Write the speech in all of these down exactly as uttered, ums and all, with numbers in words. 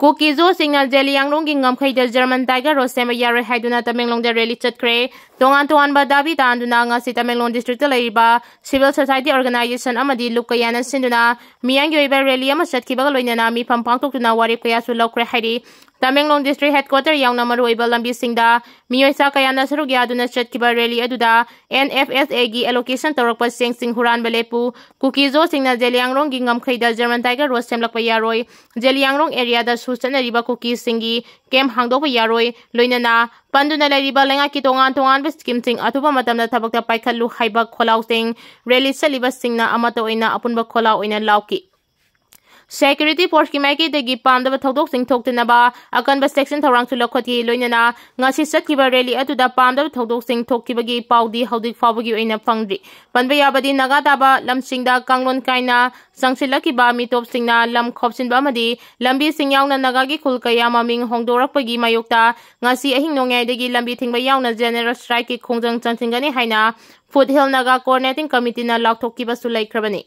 ꯀꯨꯀꯤ ꯖꯣꯁꯤꯡꯅ ꯖꯦꯂꯤꯌꯥꯡꯔꯣꯡꯒꯤ ꯉꯝꯈꯩꯗ German Tiger Road ꯁꯦꯝꯕ ꯌꯥꯔꯣꯏ ꯍꯥꯏꯗꯨꯅ ꯇꯃꯦꯡꯂꯣꯡꯗ rally ꯆꯠꯈ꯭ꯔꯦ꯫ ꯇꯣꯉꯥꯟ ꯇꯣꯉꯥꯟꯕ ꯗꯥꯕꯤ ꯇꯥꯍꯟꯗꯨꯅ ꯉꯁꯤ ꯇꯃꯦꯡꯂꯣꯡ district ꯇ ꯂꯩꯔꯤꯕ civil society organization ꯑꯃꯗꯤ ꯂꯨꯞ ꯀꯌꯥꯅ ꯁꯤꯟꯗꯨꯅ ꯃꯤꯌꯥꯝꯒꯤ ꯑꯣꯏꯕ rally ꯑꯃ ꯆꯠꯈꯤꯕꯒ ꯂꯣꯏꯅꯅ ꯃꯤꯐꯝ ꯄꯥꯡꯊꯣꯛꯇꯨꯅ ꯋꯥꯔꯦꯞ ꯀꯌꯥꯁꯨ ꯂꯧꯈ꯭ꯔꯦ ꯍꯥꯏꯔꯤ꯫ ꯇꯃꯦꯡꯂꯣꯡ district headquarter ꯌꯥꯎꯅ ꯃꯔꯨꯑꯣꯏꯕ ꯂꯝꯕꯤꯁꯤꯡꯗ ꯃꯤꯑꯣꯏ ꯆꯥ ꯀꯌꯥꯅ ꯁꯔꯨꯛ ꯌꯥꯗꯨꯅ ꯆꯠꯈꯤꯕ rally ꯑꯗꯨꯗ N F S A ꯒꯤ allocation ꯇꯧꯔꯛꯄ ꯆꯦꯡꯁꯤꯡ ꯍꯨꯔꯥꯟꯕ ꯂꯦꯞꯄꯨ, ꯀꯨꯀꯤ ꯖꯣꯁꯤꯡꯅ ꯖꯦꯂꯤꯌꯥꯡꯔꯣꯡꯒꯤ ꯉꯝꯈꯩꯗ German Tiger Road ꯁꯦꯝꯂꯛꯄ ꯌꯥꯔꯣꯏ, ꯖꯦꯂꯤꯌꯥꯡꯔꯣꯡ area ꯗꯁꯨ ꯆꯠꯅꯔꯤꯕ ꯀꯨꯀꯤꯁꯤꯡꯒꯤ camp ꯍꯥꯡꯗꯣꯛꯄ ꯌꯥꯔꯣꯏ, ꯂꯣꯏꯅꯅ ꯄꯟꯗꯨꯅ ꯂꯩꯔꯤꯕ ꯂꯩꯉꯥꯛꯀꯤ ꯇꯣꯉꯥꯟ ꯇꯣꯉꯥꯟꯕ scheme ꯁꯤꯡ ꯑꯊꯨꯕ ꯃꯇꯝꯗ ꯊꯕꯛꯇ ꯄꯥꯏꯈꯠꯂꯨ ꯍꯥꯏꯕ ꯈꯣꯜꯂꯥꯎꯁꯤꯡ rally ꯆꯠꯂꯤꯕꯁꯤꯡꯅ ꯑꯃꯠꯇ ꯑꯣꯏꯅ ꯑꯄꯨꯟꯕ ꯈꯣꯜꯂꯥꯎ ꯑꯣꯏꯅ ꯂꯥꯎꯈꯤ꯫ Security force ꯀꯤ ꯃꯥꯏꯀꯩꯗꯒꯤ ꯄꯥꯝꯗꯕ ꯊꯧꯗꯣꯛꯁꯤꯡ ꯊꯣꯛꯇꯅꯕ ꯑꯀꯟꯕ section ꯊꯧꯔꯥꯡꯁꯨ ꯂꯧꯈꯠꯈꯤ꯫ ꯂꯣꯏꯅꯅ ꯉꯁꯤ ꯆꯠꯈꯤꯕ rally ꯑꯗꯨꯗ ꯄꯥꯝꯗꯕ ꯊꯧꯗꯣꯛꯁꯤꯡ ꯊꯣꯛꯈꯤꯕꯒꯤ ꯄꯥꯎꯗꯤ ꯍꯧꯖꯤꯛ ꯐꯥꯎꯕꯒꯤ ꯑꯣꯏꯅ ꯐꯪꯗ꯭ꯔꯤ꯫ ꯄꯟꯕ ꯌꯥꯕꯗꯤ ꯅꯥꯒꯥ ꯇꯥꯕ ꯂꯝꯁꯤꯡꯗ ꯀꯥꯡꯂꯣꯟ ꯀꯥꯏꯅ ꯆꯪꯁꯤꯜꯂꯛꯈꯤꯕ ꯃꯤꯇꯣꯞꯁꯤꯡꯅ ꯂꯝ ꯈꯣꯞꯆꯤꯟꯕ ꯑꯃꯗꯤ ꯂꯝꯕꯤꯁꯤꯡ ꯌꯥꯎꯅ ꯅꯥꯒꯥꯒꯤ ꯈꯨꯜ ꯀꯌꯥ ꯃꯃꯤꯡ ꯍꯣꯡꯗꯣꯔꯛꯄꯒꯤ ꯃꯥꯌꯣꯛꯇ ꯉꯁꯤ ꯑꯍꯤꯡ ꯅꯣꯡꯌꯥꯏꯗꯒꯤ ꯂꯝꯕꯤ ꯊꯤꯡꯕ ꯌꯥꯎꯅ general strike ꯀꯤ ꯈꯣꯡꯖꯪ ꯆꯪꯁꯤꯟꯒꯅꯤ ꯍꯥꯏꯅ Foothill Naga Coordinating Committee ꯅ ꯂꯥꯎꯊꯣꯛꯈꯤꯕꯁꯨ ꯂꯩꯈ꯭ꯔꯕꯅꯤ꯫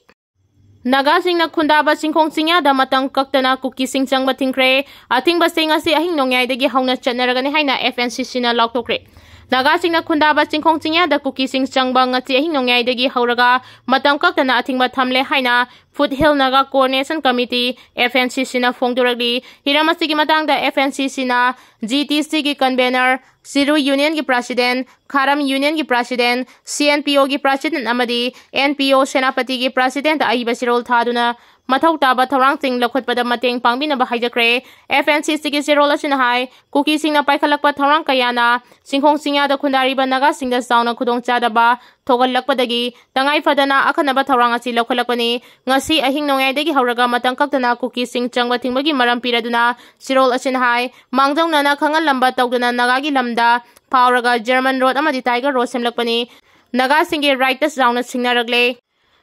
ꯅꯥꯒꯥꯁꯤꯡꯅ ꯈꯨꯟꯗꯥꯕ ꯆꯤꯡꯈꯣꯡ ꯆꯤꯡꯌꯥꯗ ꯃꯇꯝ ꯀꯛꯇꯅ ꯀꯨꯀꯤꯁꯤꯡ ꯆꯪꯕ ꯊꯤꯡꯈ꯭ꯔꯦ꯫ ꯑꯊꯤꯡꯕꯁꯤꯡ ꯑꯁꯤ ꯑꯍꯤꯡ ꯅꯣꯡꯌꯥꯏꯗꯒꯤ ꯍꯧꯅ ꯆꯠꯅꯔꯒꯅꯤ ꯍꯥꯏꯅ F N C C ꯅ ꯂꯥꯎꯊꯣꯛꯈ꯭ꯔꯦ꯫ ꯅꯥꯒꯥꯁꯤꯡꯅ ꯈꯨꯟꯗꯥꯕ ꯆꯤꯡꯈꯣꯡ ꯆꯤꯡꯌꯥꯗ ꯀꯨꯀꯤꯁꯤꯡ ꯆꯪꯕ ꯉꯁꯤ ꯑꯍꯤꯡ ꯅꯣꯡꯌꯥꯏꯗꯒꯤ ꯍꯧꯔꯒ ꯃꯇꯝ ꯀꯛꯇꯅ ꯑꯊꯤꯡꯕ ꯊꯝꯂꯦ ꯍꯥꯏꯅ Foothill Naga Coordination Committee, F N C C ꯅ ꯐꯣꯡꯗꯣꯔꯛꯂꯤ꯫ ꯍꯤꯔꯝ ꯑꯁꯤꯒꯤ ꯃꯇꯥꯡꯗ F N C C ꯅ G T C ꯒꯤ convener, ꯁꯤꯔꯨ Union ꯒꯤ president, ꯈꯥꯔꯝ Union ꯒꯤ president, C N P O ꯒꯤ president ꯑꯃꯗꯤ N P O ꯁꯦꯅꯥꯄꯇꯤꯒꯤ president ꯑꯏꯕ ꯆꯦꯔꯣꯜ ꯊꯥꯗꯨꯅ ꯃꯊꯧ ꯇꯥꯕ ꯊꯧꯔꯥꯡꯁꯤꯡ ꯂꯧꯈꯠꯄꯗ ꯃꯇꯦꯡ ꯄꯥꯡꯕꯤꯅꯕ ꯍꯥꯏꯖꯈ꯭ꯔꯦ꯫ F N C C ꯒꯤ ꯆꯦꯔꯣꯜ ꯑꯁꯤꯅ ꯍꯥꯏ, ꯀꯨꯀꯤꯁꯤꯡꯅ ꯄꯥꯏꯈꯠꯂꯛꯄ ꯊꯧꯔꯥꯡ ꯀꯌꯥꯅ ꯆꯤꯡꯈꯣꯡ ꯆꯤꯡꯌꯥꯗ ꯈꯨꯟꯗꯥꯔꯤꯕ ꯅꯥꯒꯥꯁꯤꯡꯗ ꯆꯥꯎꯅ ꯈꯨꯗꯣꯡꯆꯥꯗꯕ ꯊꯣꯛꯍꯜꯂꯛꯄꯗꯒꯤ ꯇꯉꯥꯏ ꯐꯗꯅ ꯑꯈꯟꯅꯕ ꯊꯧꯔꯥꯡ ꯑꯁꯤ ꯂꯧꯈꯠꯂꯛꯄꯅꯤ꯫ ꯉꯁꯤ ꯑꯍꯤꯡ ꯅꯣꯡꯌꯥꯏꯗꯒꯤ ꯍꯧꯔꯒ ꯃꯇꯝ ꯀꯛꯇꯅ ꯀꯨꯀꯤꯁꯤꯡ ꯆꯪꯕ ꯊꯤꯡꯕꯒꯤ ꯃꯔꯝ ꯄꯤꯔꯗꯨꯅ ꯆꯦꯔꯣꯜ ꯑꯁꯤꯅ ꯍꯥꯏ, ꯃꯥꯡꯖꯧꯅꯅ ꯈꯪꯍꯜꯂꯝꯕ ꯇꯧꯗꯅ ꯅꯥꯒꯥꯒꯤ ꯂꯝꯗ ꯐꯥꯎꯔꯒ German Road ꯑꯃꯗꯤ Tiger Road ꯁꯦꯝꯂꯛꯄꯅꯤ꯫ ꯅꯥꯒꯥꯁꯤꯡꯒꯤ right ꯇ ꯆꯥꯎꯅ ꯁꯤꯡꯅꯔꯛꯂꯦ꯫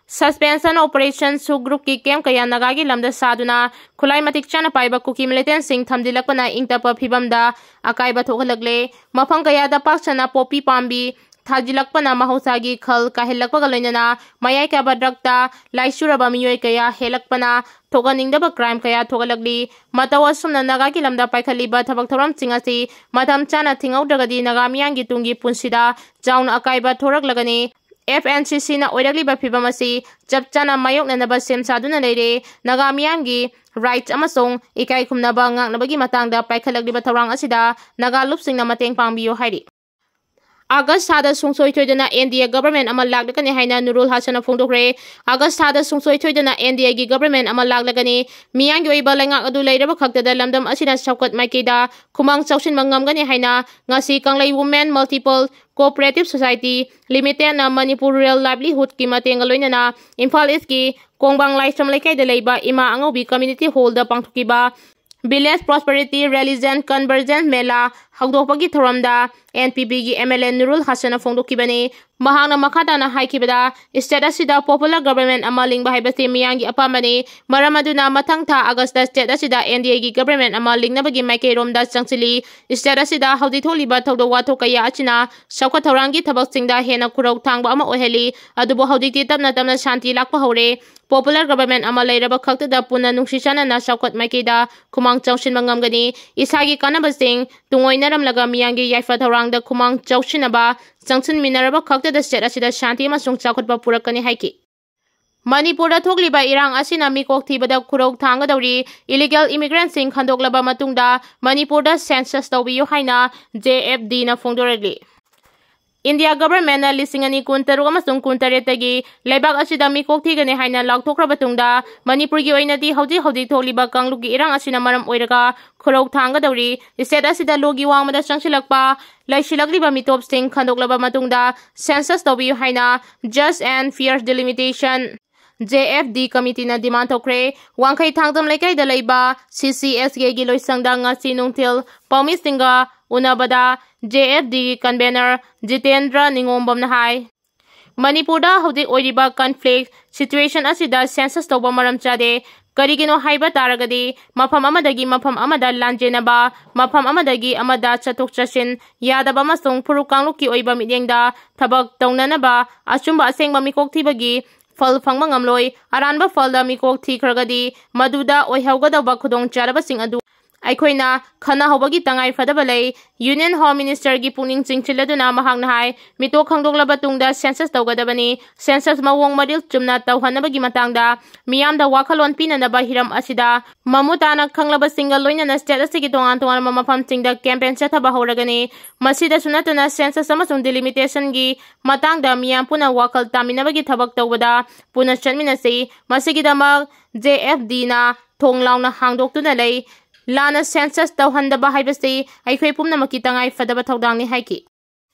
Suspension operation ꯁꯨ group ꯀꯤ camp ꯀꯌꯥ ꯅꯥꯒꯥꯒꯤ ꯂꯝꯗ ꯁꯥꯗꯨꯅ ꯈꯨꯠꯂꯥꯏ ꯃꯇꯤꯛ ꯆꯥꯅ ꯄꯥꯏꯕ ꯀꯨꯀꯤ militant ꯁꯤꯡ ꯊꯝꯖꯤꯜꯂꯛꯄꯅ ꯏꯪ ꯇꯞꯄ ꯐꯤꯕꯝꯗ ꯑꯀꯥꯏꯕ ꯊꯣꯛꯍꯜꯂꯛꯂꯦ꯫ ꯃꯐꯝ ꯀꯌꯥꯗ ꯄꯥꯛ ꯁꯟꯅ poppy ꯄꯥꯝꯕꯤ ꯊꯥꯖꯤꯜꯂꯛꯄꯅ ꯃꯍꯧꯁꯥꯒꯤ ꯈꯜ ꯀꯥꯏꯍꯜꯂꯛꯄꯒ ꯂꯣꯏꯅꯅ ꯃꯌꯥꯏ ꯀꯥꯕ ꯗ꯭ꯔꯒꯇ ꯂꯥꯏꯆꯨꯔꯕ ꯃꯤꯑꯣꯏ ꯀꯌꯥ ꯍꯦꯜꯂꯛꯄꯅ ꯊꯣꯛꯍꯟꯅꯤꯡꯗꯕ ꯀ꯭ꯔꯥꯏꯝ ꯀꯌꯥ ꯊꯣꯛꯍꯜꯂꯛꯂꯤ꯫ ꯃꯇꯧ ꯑꯁꯨꯝꯅ ꯅꯥꯒꯥꯒꯤ ꯂꯝꯗ ꯄꯥꯏꯈꯠꯂꯤꯕ ꯊꯕꯛ ꯊꯧꯔꯝꯁꯤꯡ ꯑꯁꯤ ꯃꯇꯝ ꯆꯥꯅ ꯊꯤꯡꯍꯧꯗ꯭ꯔꯒꯗꯤ ꯅꯥꯒꯥ ꯃꯤꯌꯥꯝꯒꯤ ꯇꯨꯡꯒꯤ ꯄꯨꯟꯁꯤꯗ ꯆꯥꯎꯅ ꯑꯀꯥꯏꯕ ꯊꯣꯔꯛꯂꯒꯅꯤ꯫ ꯑꯦꯐ ꯑꯦꯟ ꯁꯤ ꯁꯤꯅ ꯑꯣꯏꯔꯛꯂꯤꯕ ꯐꯤꯕꯝ ꯑꯁꯤ ꯆꯞ ꯆꯥꯅ ꯃꯥꯌꯣꯛꯅꯅꯕ ꯁꯦꯝ ꯁꯥꯗꯨꯅ ꯂꯩꯔꯦ꯫ ꯅꯥꯒꯥ ꯃꯤꯌꯥꯝꯒꯤ ꯔꯥꯏꯠꯁ ꯑꯃꯁꯨꯡ ꯏꯀꯥꯏ ꯈꯨꯝꯅꯕ ꯉꯥꯛꯅꯕꯒꯤ ꯃꯇꯥꯡꯗ ꯄꯥꯏꯈꯠꯂꯛꯂꯤꯕ ꯊꯧꯔꯥꯡ ꯑꯁꯤꯗ ꯅꯥꯒꯥ ꯂꯨꯞꯁꯤꯡꯅ ꯃꯇꯦꯡ ꯄꯥꯡꯕꯤꯌꯨ ꯍꯥꯏꯔꯤ꯫ ꯑꯥꯒꯁ ꯊꯥꯗ ꯁꯨꯡꯁꯣꯏ ꯁꯣꯏꯗꯅ ꯑꯦꯟ ꯗꯤ ꯑꯦ ꯒꯕꯔꯃꯦꯟ ꯑꯃ ꯂꯥꯛꯂꯒꯅꯤ ꯍꯥꯏꯅ ꯅꯨꯔꯨꯜ ꯍꯥꯁꯟꯅ ꯐꯣꯡꯗꯣꯛꯈ꯭ꯔꯦ꯫ ꯑꯥꯒꯁ ꯊꯥꯗ ꯁꯨꯡꯁꯣꯏ ꯁꯣꯏꯗꯅ ꯑꯦꯟ ꯗꯤ ꯑꯦꯒꯤ ꯒꯕꯔꯃꯦꯟ ꯑꯃ ꯂꯥꯛꯂꯒꯅꯤ꯫ ꯃꯤꯌꯥꯝꯒꯤ ꯑꯣꯏꯕ ꯂꯩꯉꯥꯛ ꯑꯗꯨ ꯂꯩꯔꯕ ꯈꯛꯇꯗ ꯂꯝꯗꯝ ꯑꯁꯤꯅ ꯆꯥꯎꯈꯠ ꯃꯥꯏꯀꯩꯗ ꯈꯨꯃꯥꯡ ꯆꯥꯎꯁꯤꯟꯕ ꯉꯝꯒꯅꯤ ꯍꯥꯏꯅ ꯉꯁꯤ Kanglei women multiple cooperative society ꯂꯤꯃꯤꯇꯦꯗꯅ ꯃꯅꯤꯄꯨꯔ ꯔꯨꯔꯦꯜ ꯂꯥꯏꯚꯂꯤꯍꯨꯗꯀꯤ ꯃꯇꯦꯡꯒ ꯂꯣꯏꯅꯅ ꯏꯝꯐꯥꯜ ꯏꯁꯀꯤ ꯀꯣꯡꯕꯥꯡ ꯂꯥꯏꯁ꯭ꯔꯝ ꯂꯩꯀꯥꯏꯗ ꯂꯩꯕ ꯏꯃꯥ ꯑꯉꯧꯕꯤ ꯀꯝꯃ꯭ꯌꯨꯅꯤꯇꯤ ꯍꯣꯜꯗ ꯄꯥꯡꯊꯣꯛꯈꯤꯕ ꯚꯤꯂꯦꯖ ꯄ꯭ꯔꯣꯁꯄꯔꯤꯇꯤ ꯔꯤꯂꯤꯖꯟ ꯀꯟꯚꯔꯖꯦꯟꯁ ꯃꯦꯂꯥ ꯍꯧꯗꯣꯛꯄꯒꯤ ꯊꯧꯔꯝꯗ ꯑꯦꯟ ꯄꯤ ꯄꯤꯒꯤ ꯑꯦꯝ ꯑꯦꯜ ꯑꯦ ꯅꯨꯔꯨꯜ ꯍꯁꯟꯅ ꯐꯣꯡꯗꯣꯛꯈꯤꯕꯅꯤ꯫ ꯃꯍꯥꯛꯅ ꯃꯈꯥ ꯇꯥꯅ ꯍꯥꯏꯈꯤꯕꯗ, ꯁ꯭ꯇꯦꯠ ꯑꯁꯤꯗ ꯄꯣꯄꯨꯂꯔ ꯒꯕꯔꯃꯦꯟ ꯑꯃ ꯂꯤꯡꯕ ꯍꯥꯏꯕꯁꯤ ꯃꯤꯌꯥꯝꯒꯤ ꯑꯄꯥꯝꯕꯅꯤ꯫ ꯃꯔꯝ ꯑꯗꯨꯅ ꯃꯊꯪ ꯊꯥ ꯑꯥꯒꯁꯇ ꯁ꯭ꯇꯦꯠ ꯑꯁꯤꯗ ꯑꯦꯟ ꯗꯤ ꯑꯦꯒꯤ ꯒꯕꯔꯃꯦꯟ ꯑꯃ ꯂꯤꯡꯅꯕꯒꯤ ꯃꯥꯏꯀꯩꯔꯣꯝꯗ ꯆꯪꯁꯤꯜꯂꯤ꯫ ꯁ꯭ꯇꯦꯠ ꯑꯁꯤꯗ ꯍꯧꯖꯤꯛ ꯊꯣꯛꯂꯤꯕ ꯊꯧꯗꯣꯛ ꯋꯥꯊꯣꯛ ꯀꯌꯥ ꯑꯁꯤꯅ ꯆꯥꯎꯈꯠ ꯊꯧꯔꯥꯡꯒꯤ ꯊꯕꯛꯁꯤꯡꯗ ꯍꯦꯟꯅ ꯈꯨꯔꯧ ꯊꯥꯡꯕ ꯑꯃ ꯑꯣꯏꯍꯜꯂꯤ꯫ ꯑꯗꯨꯕꯨ ꯍꯧꯖꯤꯛꯇꯤ ꯇꯞꯅ ꯇꯞꯅ ꯁꯥꯟꯇꯤ ꯂꯥꯛꯄ ꯍꯧꯔꯦ꯫ ꯄꯣꯄꯨꯂꯔ ꯒꯕꯔꯃꯦꯟ ꯑꯃ ꯂꯩꯔꯕ ꯈꯛꯇꯗ ꯄꯨꯟꯅ ꯅꯨꯡꯁꯤ ꯆꯥꯟꯅꯅ ꯆꯥꯎꯈꯠ ꯃꯥꯏꯀꯩꯗ ꯈꯨꯃꯥꯡ ꯆꯥꯎꯁꯤꯟꯕ ꯉꯝꯒꯅꯤ꯫ ꯏꯁꯥꯒꯤ ꯀꯥꯟꯅꯕꯁꯤꯡ ꯇꯨꯡꯑꯣꯏꯅꯔꯝꯂꯒ ꯃꯤꯌꯥꯝꯒꯤ ꯌꯥꯏꯐ ꯊꯧꯔꯥꯡꯗ ꯈꯨꯃꯥꯡ ꯆꯥꯎꯁꯤꯟꯅꯕ ꯆꯪꯁꯤꯟꯃꯤꯟꯅꯔꯕ ꯈꯛꯇꯗ ꯁ꯭ꯇꯦꯠ ꯑꯁꯤꯗ ꯁꯥꯟꯇꯤ ꯑꯃꯁꯨꯡ ꯆꯥꯎꯈꯠꯄ ꯄꯨꯔꯛꯀꯅꯤ ꯍꯥꯏꯈꯤ꯫ ꯃꯅꯤꯄꯨꯔꯗ ꯊꯣꯛꯂꯤꯕ ꯏꯔꯥꯡ ꯑꯁꯤꯅ ꯃꯤꯀꯣꯛ ꯊꯤꯕꯗ ꯈꯨꯔꯧ ꯊꯥꯡꯒꯗꯧꯔꯤ꯫ ꯏꯂꯤꯒꯦꯜ ꯏꯃꯤꯒ꯭ꯔꯦꯟꯠꯁꯤꯡ ꯈꯟꯗꯣꯛꯂꯕ ꯃꯇꯨꯡꯗ ꯃꯅꯤꯄꯨꯔꯗ ꯁꯦꯟꯁꯁ ꯇꯧꯕꯤꯌꯨ ꯍꯥꯏꯅ ꯖꯦ ꯑꯦꯐ ꯗꯤꯅ ꯐꯣꯡꯗꯣꯔꯛꯂꯤ꯫ ꯏꯟꯗꯤꯌꯥ ꯒꯕꯔꯃꯦꯟꯅ ꯂꯤꯁꯤꯡ ꯑꯅꯤ ꯀꯨꯟꯇꯔꯨꯛ ꯑꯃꯁꯨꯡ ꯀꯨꯟꯇꯔꯦꯠꯇꯒꯤ ꯂꯩꯕꯥꯛ ꯑꯁꯤꯗ ꯃꯤꯀꯣꯛ ꯊꯤꯒꯅꯤ ꯍꯥꯏꯅ ꯂꯥꯎꯊꯣꯛꯈ꯭ꯔꯕ ꯇꯨꯡꯗ, ꯃꯅꯤꯄꯨꯔꯒꯤ ꯑꯣꯏꯅꯗꯤ ꯍꯧꯖꯤꯛ ꯍꯧꯖꯤꯛ ꯊꯣꯛꯂꯤꯕ ꯀꯥꯡꯂꯨꯞꯀꯤ ꯏꯔꯥꯡ ꯑꯁꯤꯅ ꯃꯔꯝ ꯑꯣꯏꯔꯒ ꯈꯨꯔꯧ ꯊꯥꯡꯒꯗꯧꯔꯤ꯫ ꯁ꯭ꯇꯦꯠ ꯑꯁꯤꯗ ꯂꯣꯒꯤ ꯋꯥꯡꯃꯗ ꯆꯪꯁꯤꯜꯂꯛꯄ, ꯂꯩꯁꯤꯜꯂꯛꯂꯤꯕ ꯃꯤꯇꯣꯞꯁꯤꯡ ꯈꯟꯗꯣꯛꯂꯕ ꯃꯇꯨꯡꯗ ꯁꯦꯟꯁꯁ ꯇꯧꯕꯤꯌꯨ ꯍꯥꯏꯅ Just and Fair Delimitation, J F D ꯀꯃꯤꯇꯤꯅ ꯗꯤꯃꯥꯟ ꯇꯧꯈ꯭ꯔꯦ꯫ ꯋꯥꯡꯈꯩ ꯊꯥꯡꯖꯝ ꯂꯩꯀꯥꯏꯗ ꯂꯩꯕ ꯁꯤ ꯁꯤ ꯑꯦꯁ ꯀꯦꯒꯤ ꯂꯣꯏꯁꯪꯗ ꯉꯁꯤ ꯅꯨꯡꯊꯤꯜ ꯄꯥꯎꯃꯤꯁꯤꯡꯒ ꯎꯅꯕꯗ ꯖꯦ ꯑꯦꯐ ꯗꯤꯒꯤ ꯀꯟꯚꯦꯅꯔ ꯖꯤꯇꯦꯟꯗ꯭ꯔ ꯅꯤꯉꯣꯝꯕꯝꯅ ꯍꯥꯏ, ꯃꯅꯤꯄꯨꯔꯗ ꯍꯧꯖꯤꯛ ꯑꯣꯏꯔꯤꯕ conflict situation ꯑꯁꯤꯗ census ꯇꯧꯕ ꯃꯔꯝ ꯆꯥꯗꯦ꯫ ꯀꯔꯤꯒꯤꯅꯣ ꯍꯥꯏꯕ ꯇꯥꯔꯒꯗꯤ, ꯃꯐꯝ ꯑꯃꯗꯒꯤ ꯃꯐꯝ ꯑꯃꯗ ꯂꯥꯟꯖꯦꯟꯅꯕ, ꯃꯐꯝ ꯑꯃꯗꯒꯤ ꯑꯃꯗ ꯆꯠꯊꯣꯛ ꯆꯠꯁꯤꯟ ꯌꯥꯗꯕ ꯑꯃꯁꯨꯡ ꯐꯨꯔꯨꯞ ꯀꯥꯡꯂꯨꯞꯀꯤ ꯑꯣꯏꯕ ꯃꯤꯠꯌꯦꯡꯗ ꯊꯕꯛ ꯇꯧꯅꯅꯕ ꯑꯆꯨꯝꯕ ꯑꯁꯦꯡꯕ ꯃꯤꯀꯣꯛ ꯊꯤꯕꯒꯤ ꯐꯜ ꯐꯪꯕ ꯉꯝꯂꯣꯏ꯫ ꯑꯔꯥꯟꯕ ꯐꯜꯗ ꯃꯤꯀꯣꯛ ꯊꯤꯈ꯭ꯔꯒꯗꯤ, ꯃꯗꯨꯗ ꯑꯣꯏꯍꯧꯒꯗꯧꯕ ꯈꯨꯗꯣꯡꯆꯥꯗꯕꯁꯤꯡ ꯑꯗꯨ ꯑꯩꯈꯣꯏꯅ ꯈꯟꯅꯍꯧꯕꯒꯤ ꯇꯉꯥꯏ ꯐꯗꯕ ꯂꯩ꯫ Union Home Minister ꯒꯤ ꯄꯨꯛꯅꯤꯡ ꯆꯤꯡꯁꯤꯜꯂꯗꯨꯅ ꯃꯍꯥꯛꯅ ꯍꯥꯏ, ꯃꯤꯇꯣꯞ ꯈꯪꯗꯣꯛꯂꯕ ꯇꯨꯡꯗ census ꯇꯧꯒꯗꯕꯅꯤ꯫ Census ꯃꯑꯣꯡ ꯃꯔꯤꯜ ꯆꯨꯝꯅ ꯇꯧꯍꯟꯅꯕꯒꯤ ꯃꯇꯥꯡꯗ ꯃꯤꯌꯥꯝꯗ ꯋꯥꯈꯜꯂꯣꯟ ꯄꯤꯅꯅꯕ ꯍꯤꯔꯝ ꯑꯁꯤꯗ ꯃꯃꯨꯠ ꯇꯥꯅ ꯈꯪꯂꯕꯁꯤꯡꯒ ꯂꯣꯏꯅꯅ state ꯑꯁꯤꯒꯤ ꯇꯣꯉꯥꯟ ꯇꯣꯉꯥꯟꯕ ꯃꯐꯝꯁꯤꯡꯗ campaign ꯆꯠꯊꯕ ꯍꯧꯔꯒꯅꯤ꯫ ꯃꯁꯤꯗꯁꯨ ꯅꯠꯇꯅ, census ꯑꯃꯁꯨꯡ delimitation ꯒꯤ ꯃꯇꯥꯡꯗ ꯃꯤꯌꯥꯝ ꯄꯨꯟꯅ ꯋꯥꯈꯜ ꯇꯥꯃꯤꯟꯅꯕꯒꯤ ꯊꯕꯛ ꯇꯧꯕꯗ ꯄꯨꯟꯅ ꯆꯠꯃꯤꯟꯅꯁꯤ꯫ ꯃꯁꯤꯒꯤꯗꯃꯛ J F D ꯅ ꯊꯣꯡ ꯂꯥꯎꯅ ꯍꯥꯡꯗꯣꯛꯇꯨꯅ ꯂꯩ꯫ ꯂꯥꯟꯅ census ꯇꯧꯍꯟꯗꯕ ꯍꯥꯏꯕꯁꯤ ꯑꯩꯈꯣꯏ ꯄꯨꯝꯅꯃꯛꯀꯤ ꯇꯉꯥꯏ ꯐꯗꯕ ꯊꯧꯗꯥꯡꯅꯤ ꯍꯥꯏꯈꯤ꯫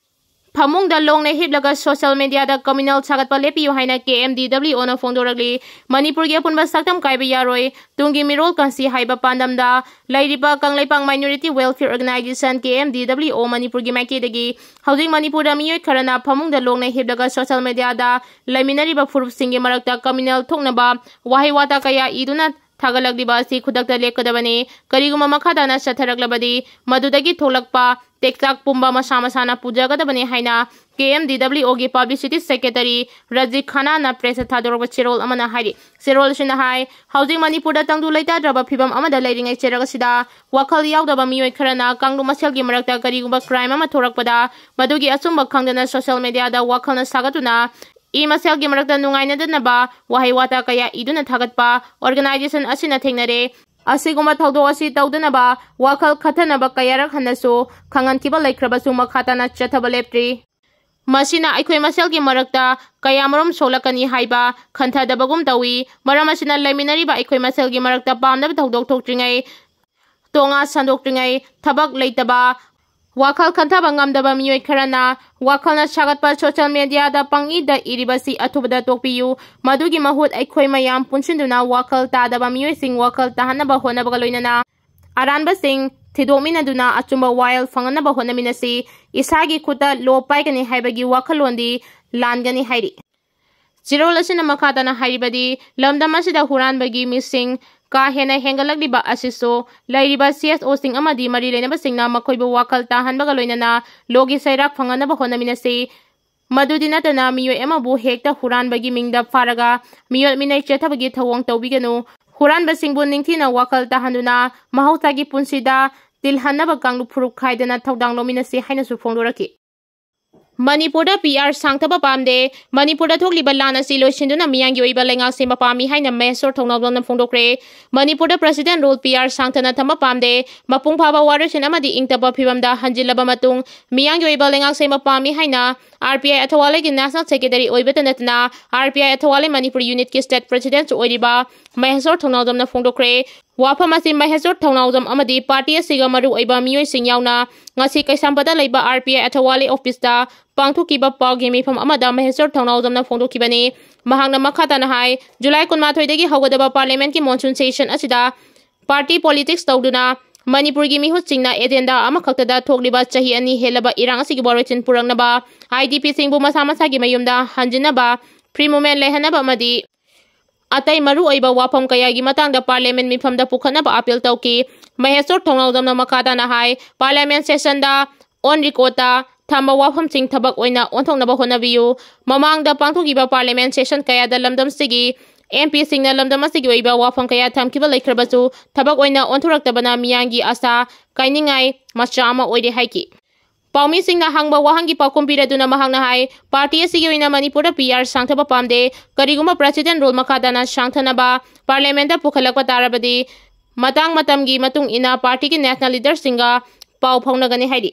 ꯐꯃꯨꯡꯗ ꯂꯣꯡꯅ ꯍꯤꯞꯂꯒ social media ꯗ communal ꯁꯥꯒꯠꯄ ꯂꯦꯞꯄꯤꯌꯨ ꯍꯥꯏꯅ K M D W O ꯅ ꯐꯣꯡꯗꯣꯔꯛꯂꯤ꯫ ꯃꯅꯤꯄꯨꯔꯒꯤ ꯑꯄꯨꯟꯕ ꯁꯛꯇꯝ ꯀꯥꯏꯕ ꯌꯥꯔꯣꯏ꯫ ꯇꯨꯡꯒꯤ ꯃꯤꯔꯣꯜ ꯀꯟꯁꯤ ꯍꯥꯏꯕ ꯄꯥꯟꯗꯝꯗ ꯂꯩꯔꯤꯕ Kangleipak Minority Welfare Organization, K M D W O, ꯃꯅꯤꯄꯨꯔꯒꯤ ꯃꯥꯏꯀꯩꯗꯒꯤ ꯍꯧꯖꯤꯛ ꯃꯅꯤꯄꯨꯔꯗ ꯃꯤꯑꯣꯏ ꯈꯔꯅ ꯐꯃꯨꯡꯗ ꯂꯣꯡꯅ ꯍꯤꯞꯂꯒ social media ꯗ ꯂꯩꯃꯤꯟꯅꯔꯤꯕ ꯐꯨꯔꯨꯞꯁꯤꯡꯒꯤ ꯃꯔꯛꯇ communal ꯊꯣꯛꯅꯕ ꯋꯥꯍꯩ ꯋꯥꯇꯥ ꯀꯌꯥ ꯏꯗꯨꯅ ꯊꯥꯒꯠꯂꯛꯂꯤꯕ ꯑꯁꯤ ꯈꯨꯗꯛꯇ ꯂꯦꯞꯀꯗꯕꯅꯤ꯫ ꯀꯔꯤꯒꯨꯝꯕ ꯃꯈꯥ ꯇꯥꯅ ꯆꯠꯊꯔꯛꯂꯕꯗꯤ, ꯃꯗꯨꯗꯒꯤ ꯊꯣꯛꯂꯛꯄ ꯇꯦꯛꯆꯥꯛ ꯄꯨꯝꯕ ꯃꯁꯥ ꯃꯁꯥꯅ ꯄꯨꯖꯒꯗꯕꯅꯤ ꯍꯥꯏꯅ K M D W O ꯒꯤ Publicity Secretary ꯔꯥꯖꯤꯕ ꯈꯟꯅꯥꯅ press ꯇ ꯊꯥꯗꯣꯔꯛꯄ ꯆꯦꯔꯣꯜ ꯑꯃꯅ ꯍꯥꯏꯔꯤ꯫ ꯆꯦꯔꯣꯜ ꯑꯁꯤꯅ ꯍꯥꯏ, ꯍꯧꯖꯤꯛ ꯃꯅꯤꯄꯨꯔꯗ ꯇꯪꯗꯨ ꯂꯩꯇꯥꯗ꯭ꯔꯕ ꯐꯤꯕꯝ ꯑꯃꯗ ꯂꯩꯔꯤꯉꯩ ꯆꯩꯔꯛ ꯑꯁꯤꯗ ꯋꯥꯈꯜ ꯌꯥꯎꯗꯕ ꯃꯤꯑꯣꯏ ꯈꯔꯅ ꯀꯥꯡꯂꯨꯞ ꯃꯁꯦꯜꯒꯤ ꯃꯔꯛꯇ ꯀꯔꯤꯒꯨꯝꯕ crime ꯑꯃ ꯊꯣꯔꯛꯄꯗ, ꯃꯗꯨꯒꯤ ꯑꯆꯨꯝꯕ ꯈꯪꯗꯅ social media ꯗ ꯋꯥꯈꯜꯅ ꯁꯥꯒꯠꯇꯨꯅ ꯏ ꯃꯁꯦꯜꯒꯤ ꯃꯔꯛꯇ ꯅꯨꯡꯉꯥꯏꯅꯗꯅꯕ ꯋꯥꯍꯩ ꯋꯥꯇꯥ ꯀꯌꯥ ꯏꯗꯨꯅ ꯊꯥꯒꯠꯄ organization ꯑꯁꯤꯅ ꯊꯦꯡꯅꯔꯦ꯫ ꯑꯁꯤꯒꯨꯝꯕ ꯊꯧꯗꯣꯛ ꯑꯁꯤ ꯇꯧꯗꯅꯕ ꯋꯥꯈꯜ ꯈꯟꯊꯅꯕ ꯀꯌꯥꯔꯛ ꯍꯟꯅꯁꯨ ꯈꯪꯍꯟꯈꯤꯕ ꯂꯩꯈ꯭ꯔꯕꯁꯨ, ꯃꯈꯥ ꯇꯥꯅ ꯆꯠꯊꯕ ꯂꯦꯞꯇ꯭ꯔꯤ꯫ ꯃꯁꯤꯅ ꯑꯩꯈꯣꯏ ꯃꯁꯦꯜꯒꯤ ꯃꯔꯛꯇ ꯀꯌꯥꯃꯔꯨꯝ ꯁꯣꯛꯂꯛꯀꯅꯤ ꯍꯥꯏꯕ ꯈꯟꯊꯗꯕꯒꯨꯝ ꯇꯧꯏ꯫ ꯃꯔꯝ ꯑꯁꯤꯅ, ꯂꯩꯃꯤꯟꯅꯔꯤꯕ ꯑꯩꯈꯣꯏ ꯃꯁꯦꯜꯒꯤ ꯃꯔꯛꯇ ꯄꯥꯝꯗꯕ ꯊꯧꯗꯣꯛ ꯊꯣꯛꯇ꯭ꯔꯤꯉꯩ, ꯇꯣꯉꯥ ꯁꯟꯗꯣꯛꯇ꯭ꯔꯤꯉꯩ, ꯊꯕꯛ ꯂꯩꯇꯕ, ꯋꯥꯈꯜ ꯈꯟꯊꯕ ꯉꯝꯗꯕ ꯃꯤꯑꯣꯏ ꯈꯔꯅ ꯋꯥꯈꯜꯅ ꯁꯥꯒꯠꯄ social media ꯗ ꯄꯪꯏꯗ ꯏꯔꯤꯕꯁꯤ ꯑꯊꯨꯕꯗ ꯇꯣꯛꯄꯤꯌꯨ꯫ ꯃꯗꯨꯒꯤ ꯃꯍꯨꯠ, ꯑꯩꯈꯣꯏ ꯃꯌꯥꯝ ꯄꯨꯟꯁꯤꯟꯗꯨꯅ ꯋꯥꯈꯜ ꯇꯥꯗꯕ ꯃꯤꯑꯣꯏꯁꯤꯡ ꯋꯥꯈꯜ ꯇꯥꯍꯟꯅꯕ ꯍꯣꯠꯅꯕꯒ ꯂꯣꯏꯅꯅ ꯑꯔꯥꯟꯕꯁꯤꯡ ꯊꯤꯗꯣꯛꯃꯤꯟꯅꯗꯨꯅ ꯑꯆꯨꯝꯕ ꯋꯥꯌꯦꯜ ꯐꯪꯍꯟꯅꯕ ꯍꯣꯠꯅꯃꯤꯟꯅꯁꯤ꯫ ꯏꯁꯥꯒꯤ ꯈꯨꯠꯇ ꯂꯣ ꯄꯥꯏꯒꯅꯤ ꯍꯥꯏꯕꯒꯤ ꯋꯥꯈꯜꯂꯣꯟꯗꯤ ꯂꯥꯟꯒꯅꯤ ꯍꯥꯏꯔꯤ꯫ ꯆꯦꯔꯣꯜ ꯑꯁꯤꯅ ꯃꯈꯥ ꯇꯥꯅ ꯍꯥꯏꯔꯤꯕꯗꯤ, ꯂꯝꯗꯝ ꯑꯁꯤꯗ ꯍꯨꯔꯥꯟꯕꯒꯤ ꯃꯤꯁꯤꯡ ꯀꯥ ꯍꯦꯟꯅ ꯍꯦꯟꯒꯠꯂꯛꯂꯤꯕ ꯑꯁꯤꯁꯨ ꯂꯩꯔꯤꯕ ꯁꯤ ꯑꯦꯁ ꯑꯣꯁꯤꯡ ꯑꯃꯗꯤ ꯃꯔꯤ ꯂꯩꯅꯕꯁꯤꯡꯅ ꯃꯈꯣꯏꯕꯨ ꯋꯥꯈꯜ ꯇꯥꯍꯟꯕꯒ ꯂꯣꯏꯅꯅ ꯂꯣꯒꯤ ꯁꯩꯔꯥꯛ ꯐꯪꯍꯟꯅꯕ ꯍꯣꯠꯅꯃꯤꯟꯅꯁꯤ꯫ ꯃꯗꯨꯗꯤ ꯅꯠꯇꯅ ꯃꯤꯑꯣꯏ ꯑꯃꯕꯨ ꯍꯦꯛꯇ ꯍꯨꯔꯥꯟꯕꯒꯤ ꯃꯤꯡꯗ ꯐꯥꯔꯒ ꯃꯤꯑꯣꯠ ꯃꯤꯅꯩ ꯆꯠꯊꯕꯒꯤ ꯊꯧꯑꯣꯡ ꯇꯧꯕꯤꯒꯅꯨ꯫ ꯍꯨꯔꯥꯟꯕꯁꯤꯡꯕꯨ ꯅꯤꯡꯊꯤꯅ ꯋꯥꯈꯜ ꯇꯥꯍꯟꯗꯨꯅ ꯃꯍꯧꯁꯥꯒꯤ ꯄꯨꯟꯁꯤꯗ ꯇꯤꯜꯍꯟꯅꯕ ꯀꯥꯡꯂꯨꯞ ꯐꯨꯔꯨꯞ ꯈꯥꯏꯗꯅ ꯊꯧꯗꯥꯡ ꯂꯧꯃꯤꯟꯅꯁꯤ ꯍꯥꯏꯅꯁꯨ ꯐꯣꯡꯗꯣꯔꯛꯈꯤ꯫ ꯃꯅꯤꯄꯨꯔꯗ ꯄꯤ ꯑꯥꯔ ꯁꯥꯡꯊꯕ ꯄꯥꯝꯗꯦ꯫ ꯃꯅꯤꯄꯨꯔꯗ ꯊꯣꯛꯂꯤꯕ ꯂꯥꯟ ꯑꯁꯤ ꯂꯣꯏꯁꯤꯟꯗꯨꯅ ꯃꯤꯌꯥꯝꯒꯤ ꯑꯣꯏꯕ ꯂꯩꯉꯥꯛ ꯁꯦꯝꯕ ꯄꯥꯝꯃꯤ ꯍꯥꯏꯅ ꯃꯍꯦꯁꯣꯔ ꯊꯧꯅꯥꯎꯖꯝꯅ ꯐꯣꯡꯗꯣꯛꯈ꯭ꯔꯦ꯫ ꯃꯅꯤꯄꯨꯔꯗ President Rule ꯄꯤ ꯑꯥꯔ ꯁꯥꯡꯊꯅ ꯊꯝꯕ ꯄꯥꯝꯗꯦ꯫ ꯃꯄꯨꯡ ꯐꯥꯕ ꯋꯥꯔꯣꯏꯁꯤꯟ ꯑꯃꯗꯤ ꯏꯪ ꯇꯞꯄ ꯐꯤꯕꯝꯗ ꯍꯟꯖꯤꯜꯂꯕ ꯃꯇꯨꯡ ꯃꯤꯌꯥꯝꯒꯤ ꯑꯣꯏꯕ ꯂꯩꯉꯥꯛ ꯁꯦꯝꯕ ꯄꯥꯝꯃꯤ ꯍꯥꯏꯅ ꯑꯥꯔ ꯄꯤ ꯑꯥꯏ ꯑꯊꯧꯋꯥꯂꯩꯒꯤ National Secretary ꯑꯣꯏꯕꯇ ꯅꯠꯇꯅ ꯑꯥꯔ ꯄꯤ ꯑꯥꯏ ꯑꯊꯧꯋꯥꯂꯩ ꯃꯅꯤꯄꯨꯔ Unitꯀꯤ State Presidentꯁꯨ ꯑꯣꯏꯔꯤꯕ ꯃꯍꯦꯁꯣꯔ ꯊꯧꯅꯥꯎꯖꯝꯅ ꯐꯣꯡꯗꯣꯛꯈ꯭ꯔꯦ꯫ ꯋꯥꯐꯝ ꯑꯁꯤ ꯃꯍꯦꯁꯣꯔ ꯊꯧꯅꯥꯎꯖꯝ ꯑꯃꯗꯤ party ꯑꯁꯤꯒ ꯃꯔꯨꯑꯣꯏꯕ ꯃꯤꯑꯣꯏꯁꯤꯡ ꯌꯥꯎꯅ ꯉꯁꯤ ꯀꯩꯁꯥꯝꯄꯥꯠꯇ ꯂꯩꯕ ꯑꯥꯔ ꯄꯤ ꯑꯥꯏ ꯑꯊꯧꯋꯥꯂꯩ officeꯇ ꯄꯥꯡꯊꯣꯛꯈꯤꯕ ꯄꯥꯎꯒꯤ ꯃꯤꯐꯝ ꯑꯃꯗ ꯃꯍꯦꯁꯣꯔ ꯊꯧꯅꯥꯎꯖꯝꯅ ꯐꯣꯡꯗꯣꯛꯈꯤꯕꯅꯤ꯫ ꯃꯍꯥꯛꯅ ꯃꯈꯥ ꯇꯥꯅ ꯍꯥꯏ, ꯖꯨꯂꯥꯏ ꯀꯨꯟꯃꯥꯊꯣꯏꯗꯒꯤ ꯍꯧꯒꯗꯕ Parliamentꯀꯤ monsoon session ꯑꯁꯤꯗ party politics ꯇꯧꯗꯨꯅ ꯃꯅꯤꯄꯨꯔꯒꯤ ꯃꯤꯍꯨꯠꯁꯤꯡꯅ agenda ꯑꯃꯈꯛꯇꯗ ꯊꯣꯛꯂꯤꯕ ꯆꯍꯤ ꯑꯅꯤ ꯍꯦꯜꯂꯕ ꯏꯔꯥꯡ ꯑꯁꯤꯒꯤ ꯋꯥꯔꯣꯏꯁꯤꯟ ꯄꯨꯔꯛꯅꯕ, IDPꯁꯤꯡꯕꯨ ꯃꯁꯥ ꯃꯁꯥꯒꯤ ꯃꯌꯨꯝꯗ ꯍꯟꯖꯤꯟꯅꯕ, free movement ꯂꯩꯍꯟꯅꯕ ꯑꯃꯗꯤ ꯑꯇꯩ ꯃꯔꯨꯑꯣꯏꯕ ꯋꯥꯐꯝ ꯀꯌꯥꯒꯤ ꯃꯇꯥꯡꯗ Parliament ꯃꯤꯐꯝꯗ ꯄꯨꯈꯠꯅꯕ appeal ꯇꯧꯈꯤ꯫ ꯃꯍꯦꯁꯣꯔ ꯊꯧꯅꯥꯎꯖꯝꯅ ꯃꯈꯥ ꯇꯥꯅ ꯍꯥꯏ, Parliament sessionꯗ on recordꯇ ꯊꯝꯕ ꯋꯥꯐꯝꯁꯤꯡ ꯊꯕꯛ ꯑꯣꯏꯅ ꯑꯣꯟꯊꯣꯛꯅꯕ ꯍꯣꯠꯅꯕꯤꯌꯨ꯫ ꯃꯃꯥꯡꯗ ꯄꯥꯡꯊꯣꯛꯈꯤꯕ Parliament session ꯀꯌꯥꯗ ꯂꯝꯗꯝꯁꯤꯒꯤ MPꯁꯤꯡꯅ ꯂꯝꯗꯝ ꯑꯁꯤꯒꯤ ꯑꯣꯏꯕ ꯋꯥꯐꯝ ꯀꯌꯥ ꯊꯝꯈꯤꯕ ꯂꯩꯈ꯭ꯔꯕꯁꯨ ꯊꯕꯛ ꯑꯣꯏꯅ ꯑꯣꯟꯊꯣꯔꯛꯇꯕꯅ ꯃꯤꯌꯥꯝꯒꯤ ꯑꯁꯥ ꯀꯥꯏꯅꯤꯡꯉꯥꯏ ꯃꯆꯥꯛ ꯑꯃ ꯑꯣꯏꯔꯦ ꯍꯥꯏꯈꯤ꯫ ꯄꯥꯎꯃꯤꯁꯤꯡꯅ ꯍꯪꯕ ꯋꯥꯍꯪꯒꯤ ꯄꯥꯎꯈꯨꯝ ꯄꯤꯔꯗꯨꯅ ꯃꯍꯥꯛꯅ ꯍꯥꯏ, party ꯑꯁꯤꯒꯤ ꯑꯣꯏꯅ ꯃꯅꯤꯄꯨꯔꯗ ꯄꯤ ꯑꯥꯔ ꯁꯥꯡꯊꯕ ꯄꯥꯝꯗꯦ꯫ ꯀꯔꯤꯒꯨꯝꯕ President Rule ꯃꯈꯥ ꯇꯥꯅ ꯁꯥꯡꯊꯅꯕ Parliamentꯇ ꯄꯨꯈꯠꯂꯛꯄ ꯇꯥꯔꯕꯗꯤ ꯃꯇꯥꯡ ꯃꯇꯝꯒꯤ ꯃꯇꯨꯡ ꯏꯟꯅ partyꯒꯤ national leaderꯁꯤꯡꯒ ꯄꯥꯎ ꯐꯥꯎꯅꯒꯅꯤ ꯍꯥꯏꯔꯤ꯫